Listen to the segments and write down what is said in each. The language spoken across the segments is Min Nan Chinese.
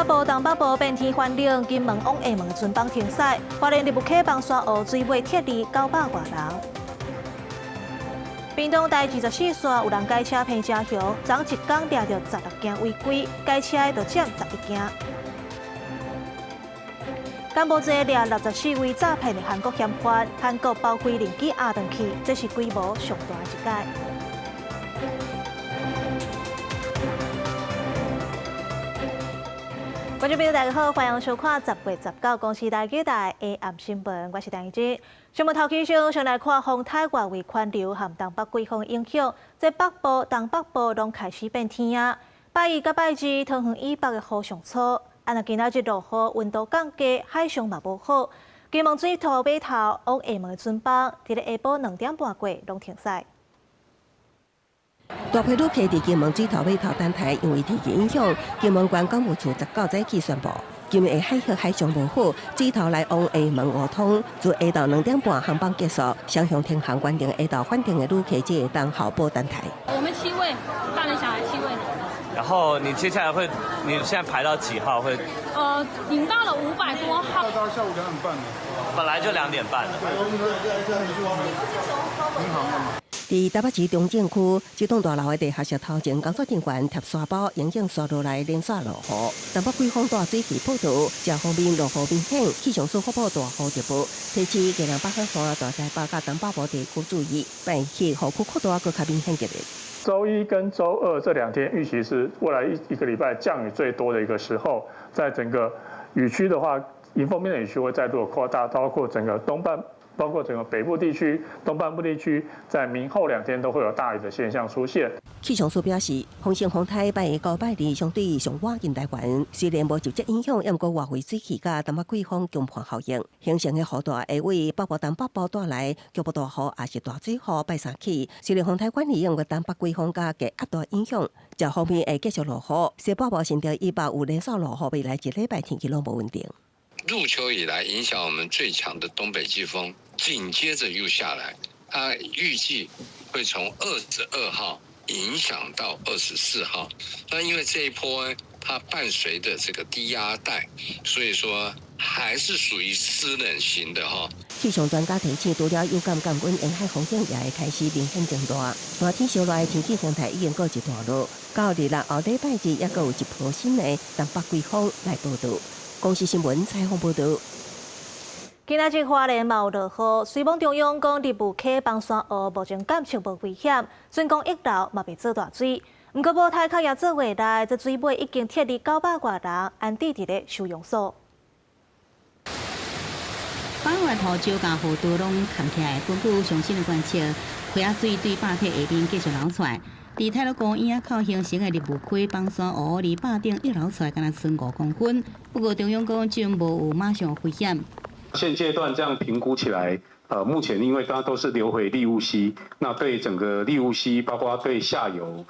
部、東北部變天寒冷，金門往廈門的船班停駛，花蓮立霧溪枋山湖水尾撤離900外人。屏東台24線有人開車騙車熊，昨一工掠著16件違規，開車的就佔11件。柬埔寨掠64位詐騙的韓國嫌犯，韓國包飛輪機押轉去，這是規模上大一擺。觀眾朋友，大家好，歡迎收看10月19公視台語台 AM 新聞，我是陳怡君。新聞頭起先，先來看風颱外圍環流和東北季風影響，這北部、東北部攏開始變天啊。拜一佮拜二，桃園以北的雨上粗，啊，若今仔日落雨，溫度降低，海象嘛無好。金門水頭碼頭往廈門的船班，佇咧下晡2點半過攏停駛。大批旅客佇金門水頭碼頭等待，因為天氣影響，金門縣港務處19早起宣布，今日海域海象無好，水頭來往廈門互通，自下晝2點半航班結束，雙向停航，原定下晝返程的旅客只會當候補等待。我們七位，大人小孩七位。然後你接下來會，你現在排到幾號會？領到了500多號。到下午2點半。本來就2點半了。佇台北市中正區這棟大樓的地下室頭前，工作人員貼沙包，迎應紲落來連續落雨。東北季風帶水汽報到，這方面落雨明顯。氣象署發布大雨特報，提醒基隆北海岸、大台北佮東北部地區注意，拜四雨區擴大，閣較明顯激烈。週一跟週二這兩天預期是未來一個禮拜降雨最多的一個時候，在整個雨區的話，迎風面的雨區會再度擴大，包括整個東半。包括整個北部地區、東半部地區，在明後兩天都會有大雨的現象出現。氣象署表示，風生風颱拜一到拜二相對上倚近台灣，雖然無直接影響，毋過外圍水汽佮東北季風強迫效應，形成的雨帶會為北部、東北部帶來局部大雨，抑是大水雨。拜三起，雖然風颱遠離，毋過東北季風佮低壓帶影響，這方面會繼續落雨。西北部新竹以北有連續落雨，未來一禮拜天氣攏無穩定。入秋以來，影響我們最強的東北季風，緊接着又下來，它預計會從22號影響到24號。那因為這一波它伴隨的這個低壓帶，所以說還是屬於濕冷型的哈。氣象專家提醒，除了有感降溫，沿海風險也會開始明顯增大。熱天燒熱的天氣形態已經告一段落，到日啦後禮拜二，猶閣有一波新的東北季風來報到。公視新聞採訪報導。今仔日花蓮嘛有落雨，水網中央講立霧溪枋山湖目前監測無危險，竣工溢流嘛袂做大水。毋過無太靠也做話來，這水尾已經撤離900外人，安置佇咧收容所。板塊土石佮河道攏崁起來，根據上新的觀測，溪仔水對壩體下面繼續流出來。佇太魯閣椅仔口形成的立霧溪枋山湖，離壩頂溢流出來，敢若賰5公分。不過中央講，這無有馬上危險。現階段這樣評估起來，目前因為大家都是流回立霧溪，那對整個立霧溪，包括對下游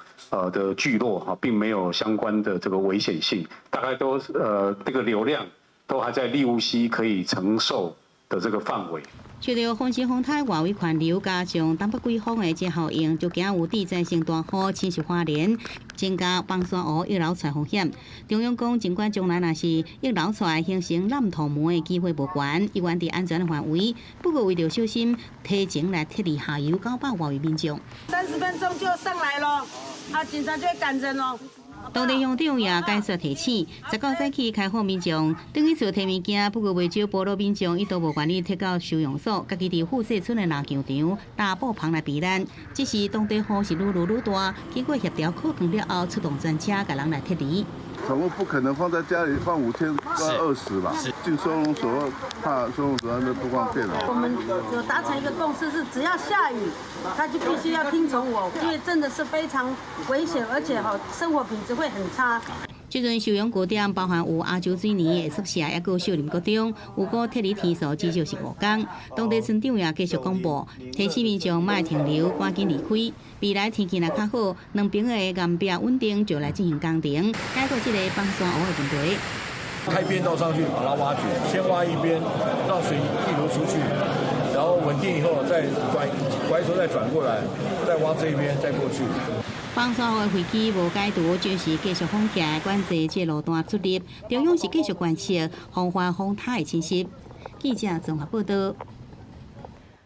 的聚落哈，並沒有相關的這個危險性，大概都這個流量都還在立霧溪可以承受的這個範圍。受著風生風颱外圍環流，加上東北季風的這效應，就驚有地災性大雨侵襲花蓮，增加枋山湖溢流出來風險。中央講，儘管將來若是溢流出來形成濫土門的機會無懸，依然佇安全的範圍。不過為著小心，提前來撤離下游900外位民眾。30分鐘就上來咯，啊，警察就會趕人咯。當地鄉長也解說提醒，19早起開放民眾轉去厝提物件，不過袂少部落民眾伊都無願意撤到收容所，家己佇富士村的籃球場搭布棚來避難。只是當地雨是愈落愈大，經過協調可能了後，出動專車共人來撤離。寵物不可能放在家裡放5天都要餓死吧？進收容所怕收容所那邊不方便。我們有達成一個共識，是只要下雨，他就必須要聽從我，因為真的是非常危險，而且哈生活品質會很差。這陣收容據點包含有亞洲水泥的宿舍，抑閣秀林國中，有過撤離天數至少是5工。當地村長也繼續廣播，提醒民眾莫停留，趕緊離開。未來天氣若較好，兩邊的岩壁穩定，就來進行工程，解決這個枋山湖的問題。開便道上去，把它挖掘，先挖一邊，讓水溢流出去，然後穩定以後再轉，拐頭再轉過來，再挖這一邊，再過去。崩山雨的危機無解除，就是繼續封起管制這路段出入。中央是繼續觀測防範風颱的侵襲。記者綜合報道。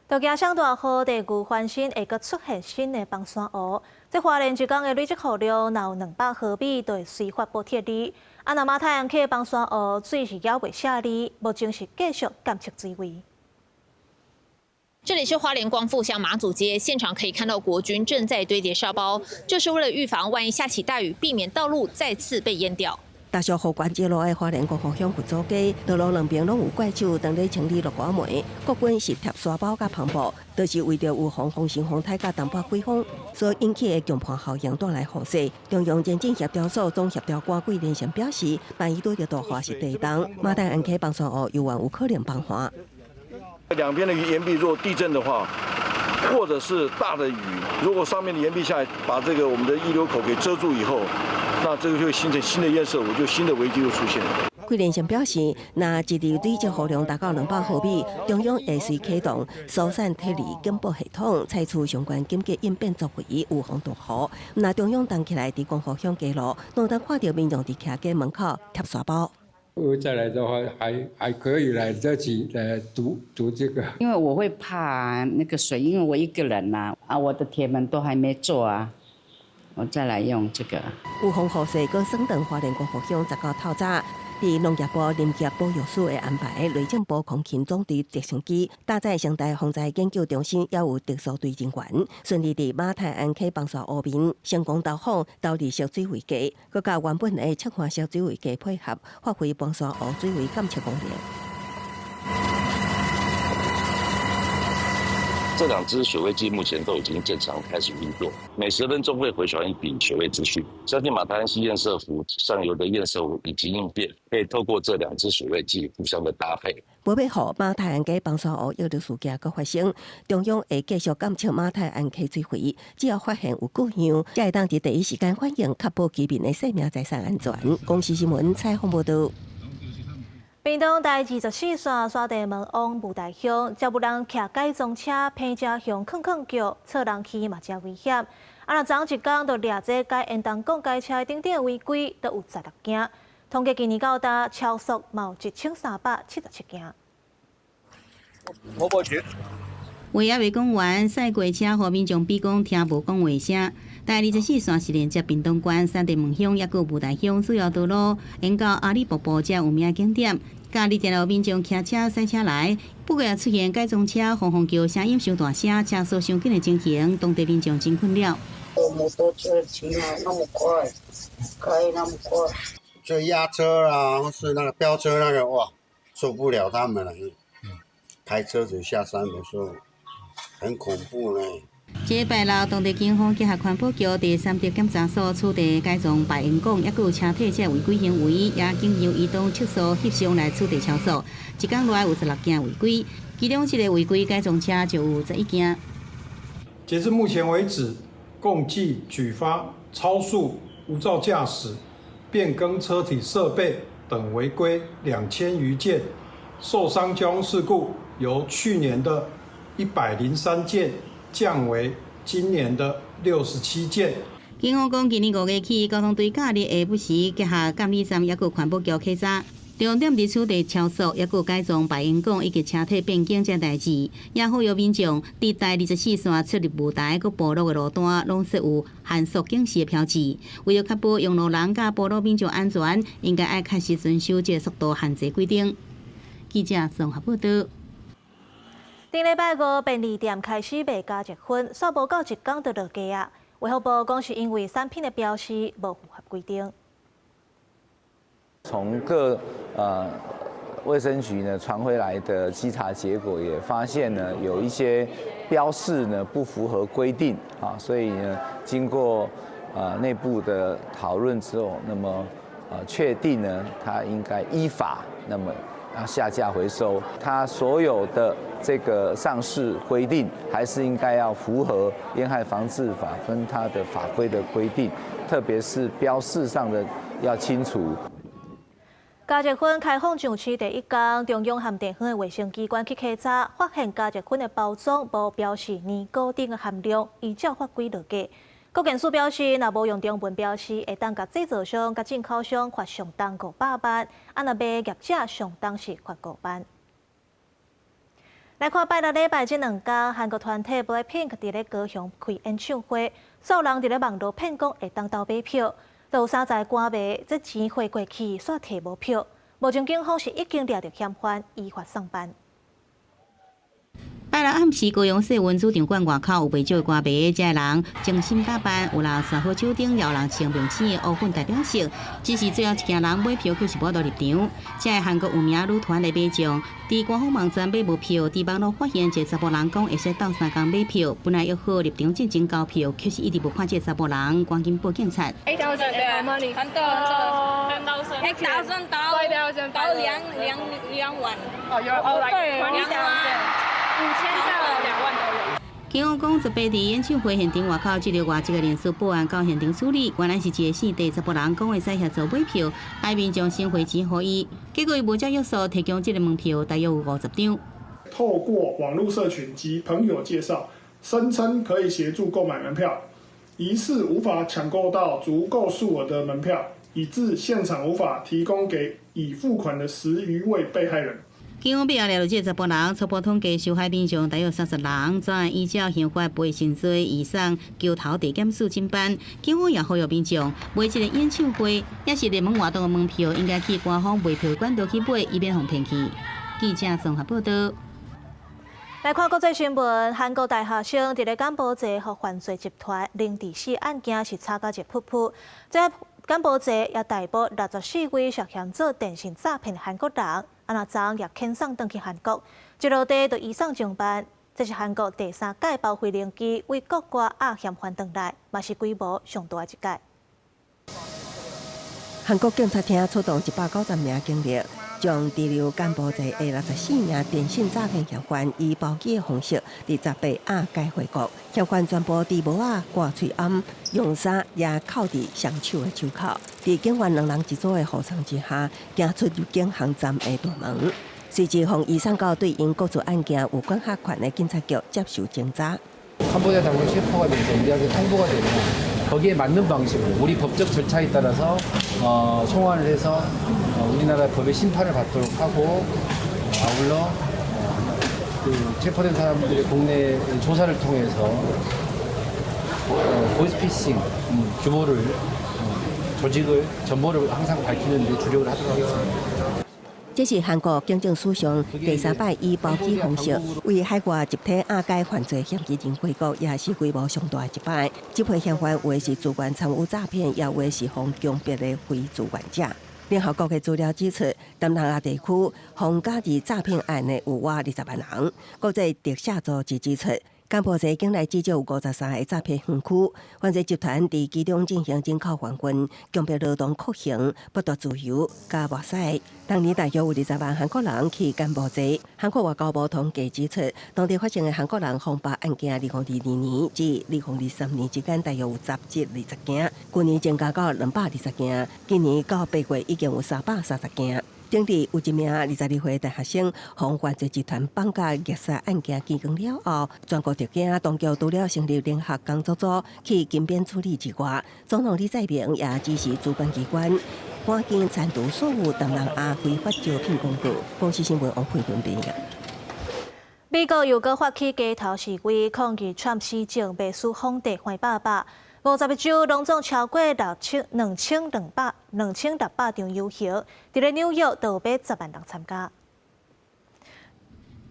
就驚上大雨，地牛翻身會閣出現新的崩山雨。這花蓮一工的累積雨量，若有200毫米，就會隨發布撤離。啊，若馬太鞍溪崩山湖水是猶未下離，目前是繼續監測水位。這裡是花蓮光復鄉馬祖街，現場可以看到國軍正在堆疊沙包，這是為了預防萬一下起大雨，避免道路再次被淹掉。大小河關節路的花蓮光復鄉佛祖街，道路兩邊攏有怪手當咧清理落瓜梅，國軍是貼沙包佮帆布，都是為著預防風生風颱佮東北季風所引起的強盤效應帶來雨勢。中央前進協調所總協調官桂連成表示，萬一拄著大雨是地動，馬太鞍溪崩山湖猶原有可能崩岸。兩邊的岩壁若地震的話，或者是大的雨，如果上面的岩壁下來把這個我們的溢流口給遮住以後，那這個就會形成新的堰塞湖，就新的危機又出現了。桂連成表示，若一日累積雨量達到200毫米，中央會隨啟動疏散撤離警報系統，採取相關緊急應變作為，預防大雨。若中央動起來，佇光復鄉街路，攏當看著民眾佇徛街門口貼沙包。我再來的話，還可以來得及來堵堵這個。因為我會怕那個水，因為我一個人吶，啊，我的鐵門都還沒做啊。我再來用這個。預防雨勢，閣省長花蓮光復鄉十九透早，佇農業部林業保育署的安排，雷政部空勤總隊直升機搭載生態防災研究中心，也有特殊隊人員，順利佇馬太鞍溪崩山湖面成功投放投擲式水位計，閣佮原本的切換式水位計配合，發揮崩山湖水位監測功能。這兩支水位計目前都已經正常開始運作，每10分鐘會回傳一筆水位資訊。相信馬太鞍溪堰塞湖上游的堰塞湖以及應變，可以透過這兩支水位計互相的搭配。無欲予馬太鞍溪崩山湖溢流事件閣發生，中央會繼續監測馬太鞍溪水位，只要發現有過量，才會當佇第一時間反映，確保居民的生命財產安全。公視新聞採訪報導。屏東台24線沙地門往霧台鄉，才有人騎改裝車、拼車向吭吭叫，錯人去嘛誠危險。啊，若昨一工就掠這改煙筒講改車等等違規，都有16件。統計今年到今，超速嘛有1377件。我報警。話猶未講完，駛過車予民眾比講聽無講話聲。台24線是連接屏東縣三地門鄉，抑閣霧台鄉主要道路，沿到阿里瀑布遮有名景點。假日定有民眾騎車、賽車來，不過也出現改裝車轟轟叫，聲音傷大聲，車速傷緊的情形，當地民眾真困擾。摩托車騎那麼快，開那麼快，這壓車啊，或是那個飆車那個，哇，受不了他們了。開車子下山的時候，很恐怖呢。這拜六，當地警方結合環保局第三德檢查所處理改裝排煙管，抑閣有車體這違規行為，也經由移動測速翕相來處理超速。一工內有16件違規，其中一個違規改裝車就有11件。截至目前為止，共計舉發超速、無照駕駛、變更車體設備等違規2000餘件，受傷交通事故由去年的103件。降為今年的67件。警方講，今年5月起，交通隊假日下晡時結合監理站，抑閣環保局稽查，重點佇處理超速，抑閣改裝排煙管以及車體變更這代誌，也呼籲民眾佇台24線出入霧台閣部落的路段，攏設有限速警示的標誌。為了確保用路人佮部落民眾安全，應該愛確實遵守這個速度限制規定。記者綜合報導。頂禮拜五便利店開始賣加熱粉，煞無夠一工就落架啊！衛福部講是因為產品的標示無符合規定。從各衛生局呢傳回來的稽查結果，也發現呢有一些標示呢不符合規定啊，所以呢經過內部的討論之後，那麼確定呢它應該依法那麼。要下架回收，它所有的這個上市規定，還是應該要符合煙害防治法跟它的法規的規定，特別是標示上的要清楚。加熱粉開放上市第一天，中央和地方的衛生機關去稽查，發現加熱粉的包裝無標示尼古丁的含量，依照法規落架。國健署表示，若無用中文標示，會當共製造商佮進口商罰上重500萬；啊，若賣業者上重是罰5萬。來看拜六禮拜這兩工，韓國團體 BLACKPINK 佇咧高雄開演唱會，煞有人佇咧網路騙講會當鬥買票，就有30個歌迷這錢匯過去，煞提無票。目前警方是已經掠著嫌犯，依法送辦。拜六暗時，高雄市文主場館外口有袂少的歌迷，這个人精心打扮，有人穿好手頂，也有人穿明星的烏粉代表色。只是最後一行人買票，卻是無法度入場。這个韓國有名女團的買將，佇官方網站買無票，佇網路發現一个查埔人講會使鬥相共買票，本來約好入場進前交票，卻是一直無看這个查埔人，趕緊報警察。 8,000 對，money 很多很多，10,000 到2萬。哦，有哦，對，20,000。5,000到2萬都有。警方講，18佇演唱會現場外口，這個外籍的人士報案到現場處理，原來是一个姓鄭查埔人講會使協助買票，愛民眾先匯錢予伊，結果伊無照約束提供這个門票，大約有50張。透過網路社群及朋友介紹，聲稱可以協助購買門票，疑似無法搶購到足夠數額的門票，以致現場無法提供給已付款的10餘位被害人。警方尾後掠著這个查埔人，初步統計受害民眾大約30人，專案依照刑法賠償罪移送橋頭地檢署偵辦。警方也呼籲民眾買這个演唱會，抑是熱門活動的門票，應該去官方賣票管道去買，以免予騙去。記者綜合報道。來看國際新聞，韓國大學生佇咧柬埔寨予犯罪集團凌致死案件是吵甲熱噗噗。這柬埔寨也逮捕64位涉嫌做電信詐騙韓國人，啊若昨昏也遣送轉去韓國，一落地就移送偵辦。這是韓國第三擺包飛行機對國外押嫌犯轉來，嘛是規模上大一屆。韓國警察廳出動190名警力，將滯留柬埔寨的64名電信詐騙嫌犯以包機的方式，佇18押解回國。嫌犯全部戴帽仔、掛喙罨，用衫也扣佇雙手的手銬。佇警員兩人一組的護送之下，行出入境航站的大門，隨即予移送到對𪜶國際案件有管轄權的警察局接受偵查。 캄보디아 당국 체포가 돼서 우리한테 통보가 되면 거기에 맞는 방식으로 우리 법적 절차에 따라서 송환을 해서 우리나라 법의 심판을 받도록 하고 아울러 그 체포된 사람들의 국내 조사를 통해서 보이스피싱 규모를 조직을 전모를 항상 밝히는 데 주력을 하도록 하겠습니다. 這是韓國警政史上第三擺以包機方式對海外集體押解犯罪嫌疑人回國，也是規模上大的一擺。這批嫌犯有的是自願參與詐騙，也有的是予強迫的非自願者。聯合國的資料指出，東南亞地區予加入詐騙案的有倚20萬人。國際特赦組織指出，柬埔寨境內至少有53個詐騙園區，犯罪集團佇其中進行人口販運、強迫勞動酷刑、剝奪自由、佮謀殺。當年大約有20萬韓國人去柬埔寨。韓國外交部統計指出，當地發生的韓國人予綁案件，2022年至2023年之間，大約有10至20件，去年增加到220件，今年到8月已經有330件。頂日有一名22歲大學生，予犯罪集團綁架虐殺案件曝光了後，全國特警當局除了成立聯合工作組去金邊處理之外，總統李在明也指示主管機關趕緊刪除所有東南亞非法招聘廣告。公視新聞王佩文編譯。美國又閣發起街頭示威，抗議川普施政袂輸皇帝歡爸爸。50個州攏總超過六千兩千兩百2600場遊行，佇咧紐約都有欲10萬人參加。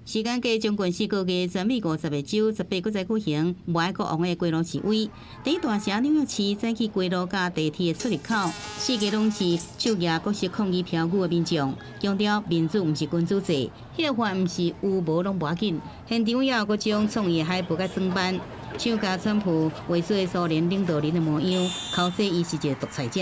時間過將近4個月，全美50個州18閣再舉行無愛國王的街路示威。佇大城紐約市，早起街路佮地鐵的出入口，四界攏是手舉各式抗議標語的民眾，強調民主毋是君主制，憲法毋是有無攏無要緊。現場也有各種創意海報佮裝扮，像共川普畫出蘇聯領導人的模樣，口說伊是一个獨裁者。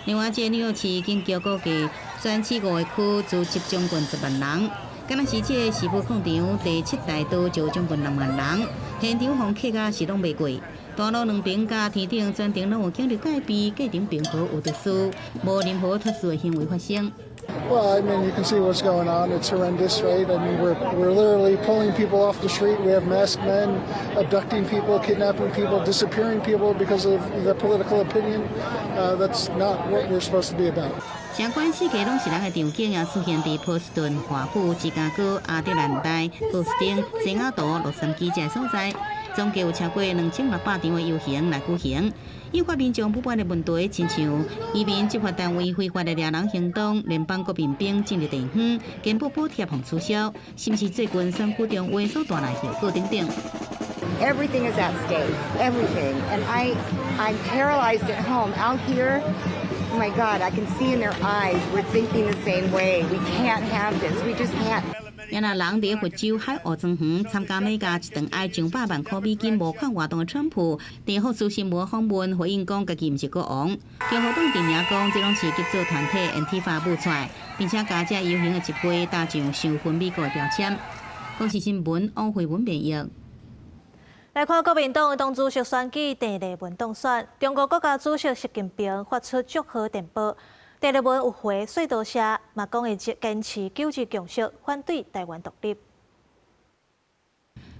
另外，這個紐約市警局估計，全市五個區聚集將近10萬人。敢若是這个時富廣場第七大道就將近6萬人，現場予客甲是攏袂過。大路兩邊佮天頂全程攏有警力戒備，過程平和有秩序，無任何特殊的行為發生。Well, I mean, you can see what's going on. It's horrendous, right? I mean, we're literally pulling people off the street. We have masked men abducting people, kidnapping people, disappearing people because of their political opinion. That's not what we're supposed to be about. 相關四界攏是人的場景也出現佇波士頓、華府、芝加哥、亞特蘭大、波士頓、西雅圖、洛杉磯這所在，總計有超過2600場的遊行來舉行，引發民眾不滿的問題，親像移民執法單位非法的掠人行動、聯邦國民兵進入地方、健保補貼予取消，甚至最近選舉中話所帶來後果等等。 Everything is at stake, everything, and I'm paralyzed at home. Out here, oh my God, I can see in their eyes we're thinking the same way. We can't have this. We just can't. 也若人佇佛州海鷗莊園參加每家一頓愛200萬箍美金募款活動的川普，佇福斯新聞訪問回應講，家己毋是國王。共和黨陣營講，這攏是極左團體安提法舞出來，並且共這遊行的集會打上仇恨美國的標籤。公視新聞王慧文編譯。來看國民黨的黨主席選舉，鄭麗文當選。中國國家主席習近平發出祝賀電報。鄭麗文有回說多謝，嘛講會堅持九二共識，反對台灣獨立。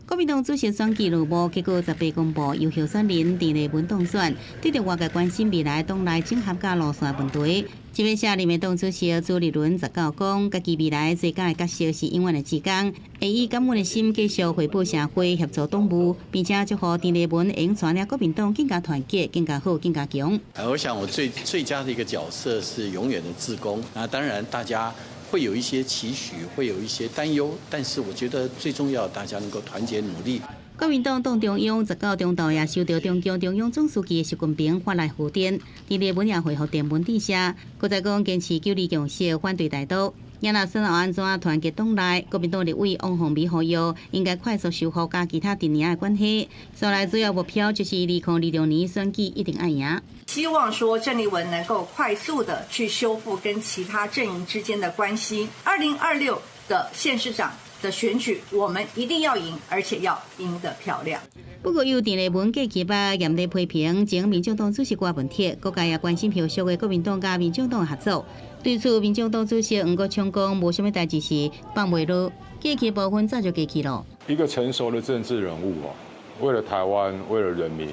國民黨主席選舉落幕，結果18公布，由候選人鄭麗文當選，得著外界關心未來黨內整合佮路線問題。這位下任的黨主席朱立倫19講，家己未來最佳的角色是永遠的志工，會以感恩的心繼續回報社會，協助黨務，並且祝賀鄭麗文會帶領國民黨更加團結、更加好、更加強。我想我最最佳的一個角色是永遠的志工。那當然大家會有一些期許，會有一些擔憂，但是我覺得最重要，大家能夠團結努力。國民黨黨中央19中晝也收到中共中央總書記習近平發來賀電，鄭麗文也回覆電文致謝，閣再講堅持九二共識，反對台獨。也若選後按怎團結黨內，國民黨立委王鴻薇呼籲，應該快速修復佮其他陣營的關係。所來主要目標就是2026年選舉一定愛贏。希望說鄭麗文能夠快速的去修復跟其他陣營之間的關係。2026的縣市長的選舉，我們一定要贏，而且要贏得漂亮。不過，由鄭麗文過去捌嚴厲批評前民眾黨主席郭文鐵，各界也關心後續的國民黨佮民進黨合作。對此，民進黨主席黃國昌講，無啥物代誌是放袂落，過去部分早就過去了。一個成熟的政治人物哦，為了台灣，為了人民，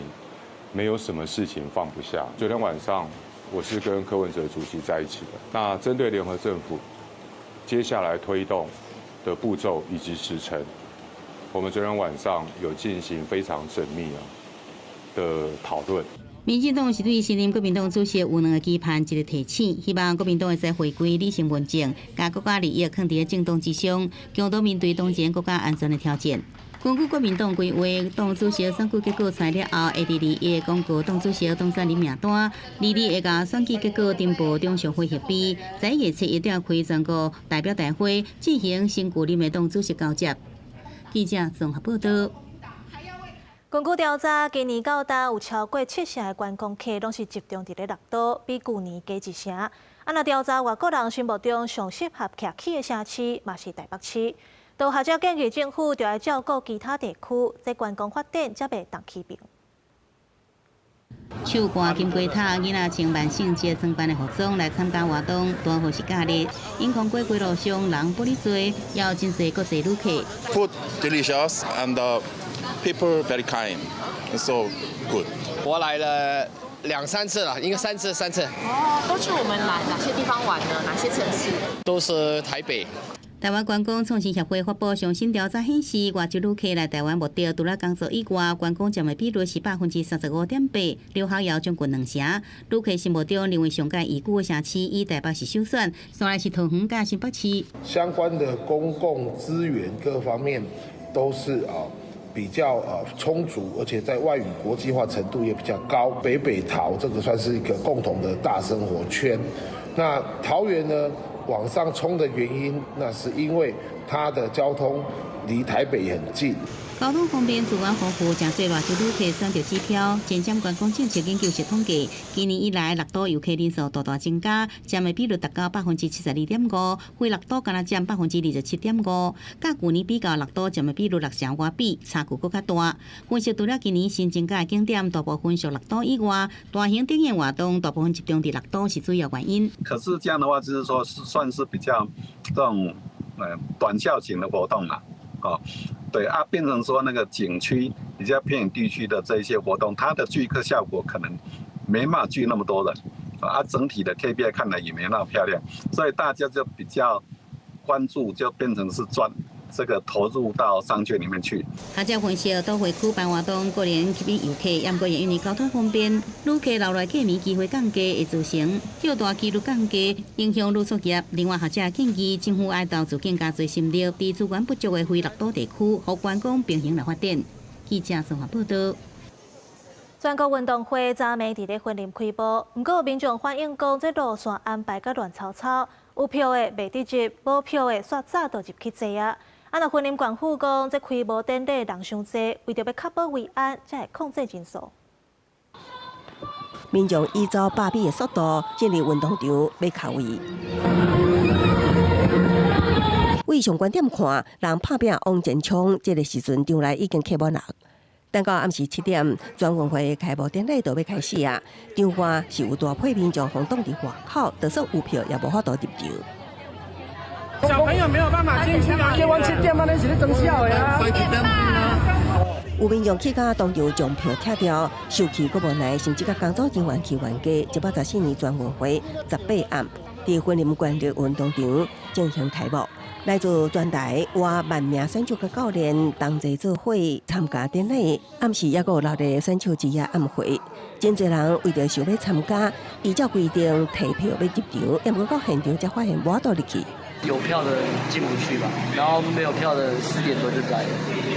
沒有什麼事情放不下。昨天晚上我是跟柯文哲主席在一起的。那針對聯合政府接下來推動的步驟以及時程，我們昨天晚上有進行非常縝密啊的討論。民進黨是對新任國民黨主席有兩個期盼，一個提醒，希望國民黨會使回歸理性論政，共國家利益囥佇政黨之上，共同面對當前國家安全的挑戰。根據國民黨規劃，黨主席選舉結果出來了後，會佇21公告黨主席當選人名單，22會共選舉結果呈報中常會核批，11月7日召開全國代表大會進行新舊任的黨主席交接。記者綜合報道。根據調查，今年到今有超過70%的觀光客攏是集中佇咧六都，比舊年加一成。啊，若調查外國人心目中上適合徛起的城市，嘛是台北市。都學者建議政府著愛照顧其他地區，這觀光發展才袂動起平。手掛金雞塔，囡仔穿萬聖節裝扮的服裝來參加活動，拄好是假日。引匡過街路上人不離濟，也有真濟國際旅客。 Food delicious and people very kind, so good. 我來了兩三次了，應該三次，三次。哦，都去我們來哪些地方玩呢？哪些城市？都是台北。台灣觀光創新協會發布上新調查顯示，外籍旅客來台灣目的，除了工作以外，觀光佔的比率是35.8%，留學也將近兩成。旅客心目中認為上佳宜居的城市，以台北市首選，再來是桃園佮新北市。相關的公共資源各方面都是啊比較充足，而且在外語國際化程度也比較高。北北桃這個算是一個共同的大生活圈。那桃園呢？往上衝的原因，那是因為它的交通離台北也很近。交通方便，資源豐富，誠濟外籍旅客選擇指標。前瞻觀光政策研究室統計，今年以來綠島遊客人數大大增加，佔的比率達到72.5%，非綠島干焦佔27.5%。佮舊年比較，綠島佔的比率六成外比，差距閣較大。分析除了今年新增加的景點大部分屬綠島以外，大型展演活動大部分集中佇綠島是主要原因。可是這樣的話，就是說是算是比較這種短效型的活動啦，哦。對啊，變成說那個景區比較偏遠地區的這一些活動，它的聚客效果可能沒辦法聚那麼多人，啊，整體的 KPI 看來也沒那麼漂亮，所以大家就比較關注，就變成是專這個投入到商圈裡面去。學者分析，都會區辦活動固然吸引遊客，毋過也因為交通方便，旅客留來過暝機會降低，會造成歇蹛機率降低，影響旅宿業。另外，學者建議政府愛投資更加濟心力，佇資源不足的非綠島地區，予觀光平衡來發展。記者綜合報道。全國運動會昨暝佇咧雲林開幕，毋過民眾反映講，這路線安排甲亂糟糟，有票的袂得入，無票的煞早就入去坐啊。啊，若雲林縣府講，這開幕典禮人傷濟，為著欲確保維安，才會控制人數。民眾依照百米的速度進入運動場欲卡位。對上觀點看，人拍拚往前衝，這个時陣場內已經客滿人。等到暗時7點，全運會開幕典禮就欲開始啊！場外是有大批民眾予擋佇外口，就算有票也無法度入場。小朋友沒有辦法進去啊！叫阮7點啊，恁是咧裝痟的啊！有民眾去到當場將票拆掉，受氣閣無奈，甚至共工作人員去冤家。114年全運會18暗，佇雲林縣立運動場進行開幕。來自全台逾萬名選手佮教練同齊做伙參加典禮，暗時猶閣有鬧熱選手之夜暗會，真濟人為著想欲參加，依照規定提票欲入場，毋過到現場才發現無法度入去。有票的進不去吧，然後沒有票的4點多就來了。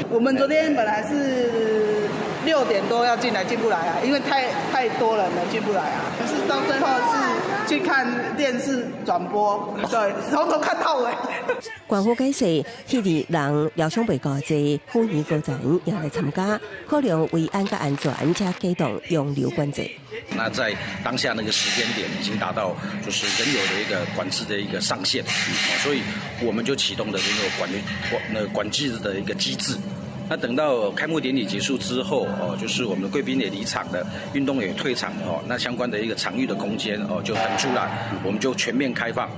我們昨天本來是6點多要進來，進不來啊，因為太多人了，進不來啊。可是到最後是去看電視轉播，對，從頭看到尾。官方解釋，彼日人料想袂夠濟，府縣高層也來參加，考量維安佮安全，才啟動容流管制。那在當下那個時間點已經達到就是人流的一個管制的一個上限，所以我們就啟動了人流管理管那管制的一個機制。那等到開幕典禮結束之後，哦，就是我們的貴賓也離場了，運動員也退場了，哦，那相關的一個場域的空間，哦，就騰出來，我們就全面開放。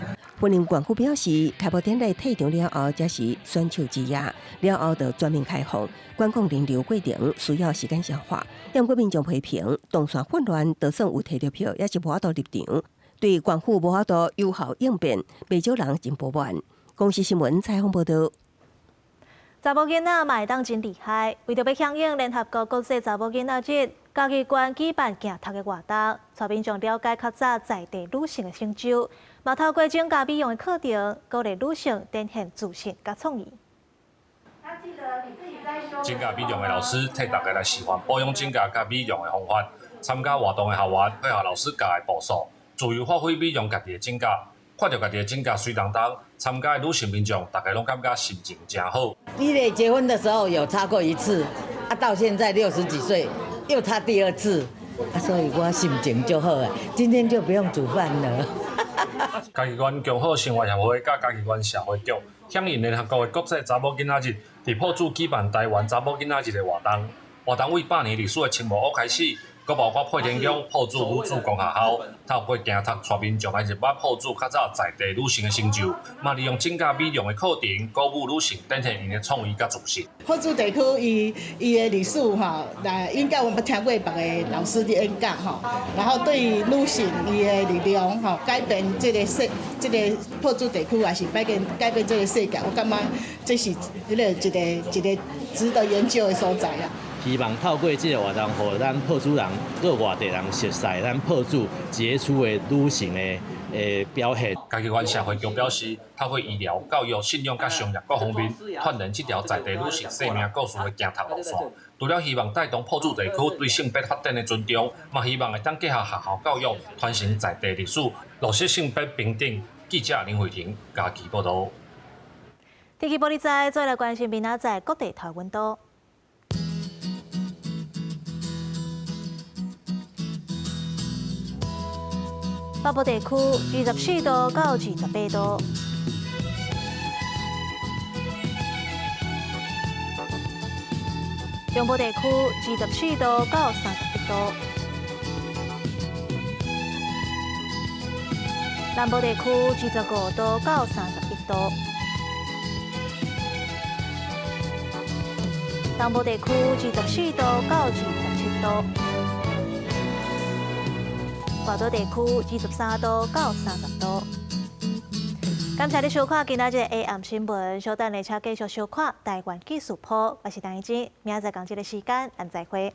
雲林縣府表示，開幕典禮退場了後，才是選手之夜，了後就全面開放，管控人流過程需要時間消化。毋過民眾批評，動線混亂，就算有提著票，也是無法度入場。對縣府無法度有效應變，袂少人真不滿。公視新聞採訪報導。查某囡仔嘛會當真厲害，為著欲響應聯合國國際查某囡仔日，嘉義縣舉辦行讀的活動，帶民眾了解較早在地女性的成就，嘛透過增加美容的課程，鼓勵女性展現自信佮創意。指甲美容的老師替大家來示範保養指甲佮美容的方法。參加活動的學員配合老師教的步數，自由發揮美容家己的指甲。看著家己的指甲媠當當，參加的女性民眾，大家攏感覺心情誠好。伊咧結婚的時候有擦過一次，啊，到現在60幾歲又擦第二次，啊，所以我心情就好啊，今天就不用煮飯了。嘉義縣共好生活協會佮嘉義縣社會局響應聯合國的國際查某囡仔日，佇朴子舉辦台灣查某囡仔日的活動。活動對百年歷史的青木屋開始，閣包括配天宮、朴子女子公學校，透過行讀帶民眾來認識朴子較早在地女性的成就，嘛利用指甲美容的課程，鼓舞女性展現𪜶的創意佮自信。朴子地區伊的歷史吼，來應該我捌聽過別个老師佇演講吼，然後對女性伊的力量吼，改變這個世，這个朴子地區，抑是改變這个世界，我感覺這是彼个一个一个值得研究的所在啊。希望透過這个活動，予咱朴子人、閣外地人熟悉咱朴子傑出的女性的表現。嘉義縣社會局表示，透過醫療、教育、信仰佮商業各方面，串聯這條在地女性生命故事的行讀路線。除了希望帶動朴子地區對性別發展的尊重，嘛希望會當結合學校教育，傳承在地歷史，落實性別平等。記者林慧婷嘉義報導。天氣玻璃仔，再來關心明仔載各地頭溫度。北部地區24度到28度，中部地區24度到31度，南部地區25度到31度。東部地區24度到27度，外島地區23度到30度。感謝你收看今仔日 AM 新聞，稍等下請繼續收看台灣技術鋪，我是陳怡靜，明仔載仝這个時間，咱再會。